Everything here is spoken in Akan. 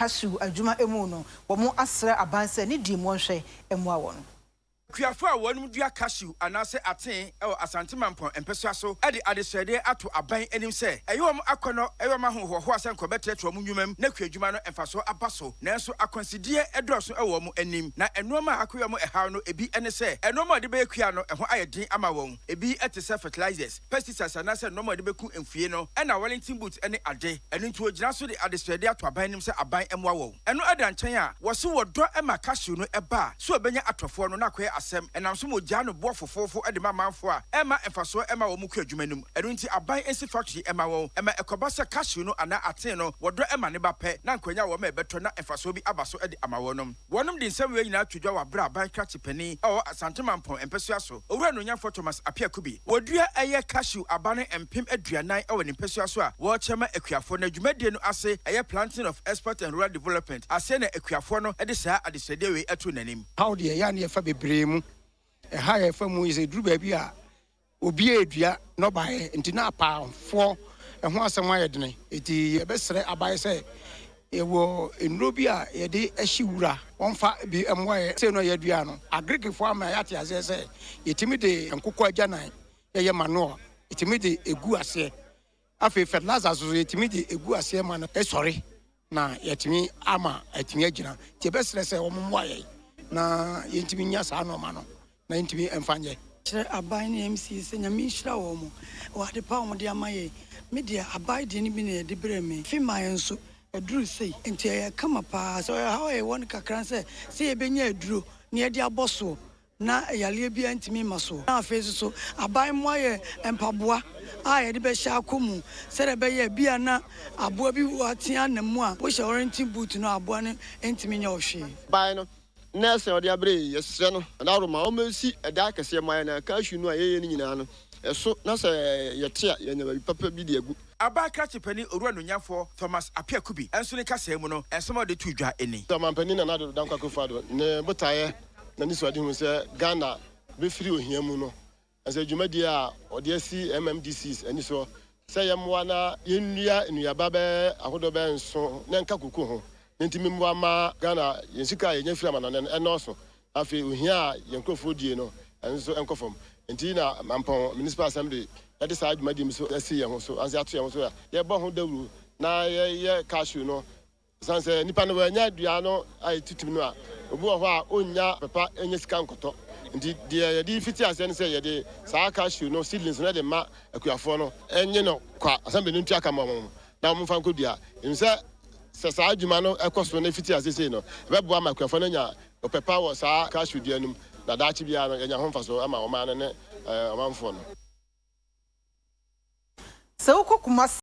Cashew adwuma mu no, wɔn asrɛ aban sɛ ne di mu wɔnhwɛ mmoa wɔn. Akuafo a wɔnom dua cashew anaasɛ atee wɔ Asante Mampɔn mpɛsoa so de adesrɛdeɛ ato aban anim sɛ ɛyɛ wɔn akɔnnɔ, ɛyɛ wɔn ahohoahoa sɛ nka wɔbɛtrɛtrɛ wɔn nnwuma mu na kuadwuma no mfasoɔ aba so. Nanso akwansideɛ dɔɔso wɔ wɔn anim, na nnoɔma a akɔyɛ wɔn ɛhaw no ebi ne sɛ nnoɔma a wɔde bɛyɛ kua no ɛho ayɛ den ama wɔn, ebi te sɛ fertilizers, pesticides anaasɛ nnoɔma a wɔde bɛku mfue no ɛna Wellington boot ne ade. Ɛno nti wɔgyina so de adesrɛdeɛ ato aban anim sɛ aban mmoa wɔn. Ɛno da nkyɛn a, wɔse wɔdɔ ma cashew no ba a, sɛ wɔbɛnya atɔfoɔ no na akɔyɛ asɛm. Ɛnam so ma wɔgyaa no boɔ fofoofo de ma amanfoɔ a ɛmma mfasoɔ mma wɔn kuadwuma no mu. Ɛno nti aban nsi factory mma wɔn. Ɛma ɛkɔba sɛ cashew no anaa atee no wɔdɔ ma ne ba pɛ na nkwanya wɔ ma ɛbɛtɔ na mfasoɔ bi aba so de ama wɔnom. Wɔnom de nsɛm wei nyinaa to dwa wɔ aberɛ a aban krakye panin a ɔwɔ Asante Mampɔn mpɛsoa so, Owura Anuonyamfoɔ Thomas Appiah Kubi, wɔdua ɛyɛ cashew aba no 40,000 wɔ ne mpɛsoa so a wɔrekyɛ ma akuafoɔ na dwumadie no ase ɛyɛ Planting of Export and Rural Development aseɛ na akuafoɔ no de saa adesrɛdeɛ wei ato n'anim. Haw deɛ, ɛyɛ a na yɛfa bebree mu. Ɛha a yɛfa mu yi, sɛ ɛduru baabi a, obi redua nnɔbaeɛ nti na apaafoɔ ho asɛm ayɛ dene. Nti yɛbɛsrɛ aban sɛ yɛwɔ nnuro bi a yɛde hye wura, wɔmfa bi mmoa yɛn. Sei no a yɛadua no, Agrikifoɔ ama yɛate aseɛ sɛ yɛtumi de nkokɔ agyanan yɛ manure, yɛtumi de gu aseɛ. Afei fertilizer nso yɛtumi de gu aseɛ ma no sɔre na yɛatumi ama atumi agyina. Nti yɛbɛsrɛ sɛ wɔn mmoa yɛn na yɛntumi nya saa nnoɔma no na yɛntumi mfa nyɛ. Kyerɛ aban ne MC sɛ Nyame nhyira wɔn wɔ ade pa a wɔn de ama yɛn. Me deɛ aban deɛ no bi na yɛde brɛɛ me. Fi maeɛ nso aduru sei nti ɛyɛ kama paa. Sɛ ɔhaw a yɛwɔ no kakra ne sɛ sɛ yɛbɛnya aduro na yɛde abɔ soɔ na yareɛ biara ntumi mma soɔ. Na afei nso so aban mmoa yɛ mpaboa a yɛde bɛhyɛ akɔ mu sɛdeɛ ɛbɛyɛ a ebia na aboa bi wɔ atea nam mu a wohyɛ Wellington boot no a aboa no ntumi nyɛ wo hwee. Bae no, nɛɛse a ɔde abrɛ yi, yɛsrɛ no adaworoma ɔmmɛsi ɛdan akɛseɛ mma yɛn na cashew no a yɛyɛ no nyinaa no, ɛso na sɛ yɛte a, yɛanya baabi papa bi de agu. Aban krakye panin Owura Nonyamfoɔ Thomas Appiah Kubi nso ne kasaa mu no, nsɛm a ɔde too dwa ni. Ɔmanpanin Nana Addo Dankwa Akufo-Addo ne botaeɛ na n'anisoadehu sɛ Ghana bɛfiri ohia mu no, na sɛ dwumadie a ɔde asi MMDCs ani soɔ sɛ yɛmmoa na yɛnnua nnuaba bɛyɛ ahodoɔ bɛyɛ nso na ɛnka koko ho na ntumi mmoa mma Ghana yɛn sika a yɛnya firi amanɔne no ɛnnɔɔso na afei ohia a yɛn nkurɔfoɔ die no ɛno nso ɛnkɔ fam. Nti na Mampɔn Municipal Assembly de saa dwumadie yi nso asi yɛn ho so ansa yɛato yɛn ho so a yɛbɔ ho dawuro na yɛyɛ cashew no. Esiane sɛ nnipa no wɔannya dua no a etutum no a, obi wɔ hɔ a onnya papa nya sika nkɔtɔ. Nti deɛ yɛde fiti aseɛ ne sɛ yɛde saa cashew no seedlings no de ma akuafoɔ no nye no kwa, assembly no ntua ka ma wɔn na wɔmfa nkɔdua. Yɛnim sɛ sɛ saa adwuma no kɔ so na ɛfiti aseɛ sei no, ɛbɛboa ma akuafoɔ no anya ɔpɛ pa wɔ saa cashew dua no mu na daakye biara no yɛanya ho mfasoɔ ama ɔman no ne ɔmanfoɔ no. Sɛ wokɔ Kumasi.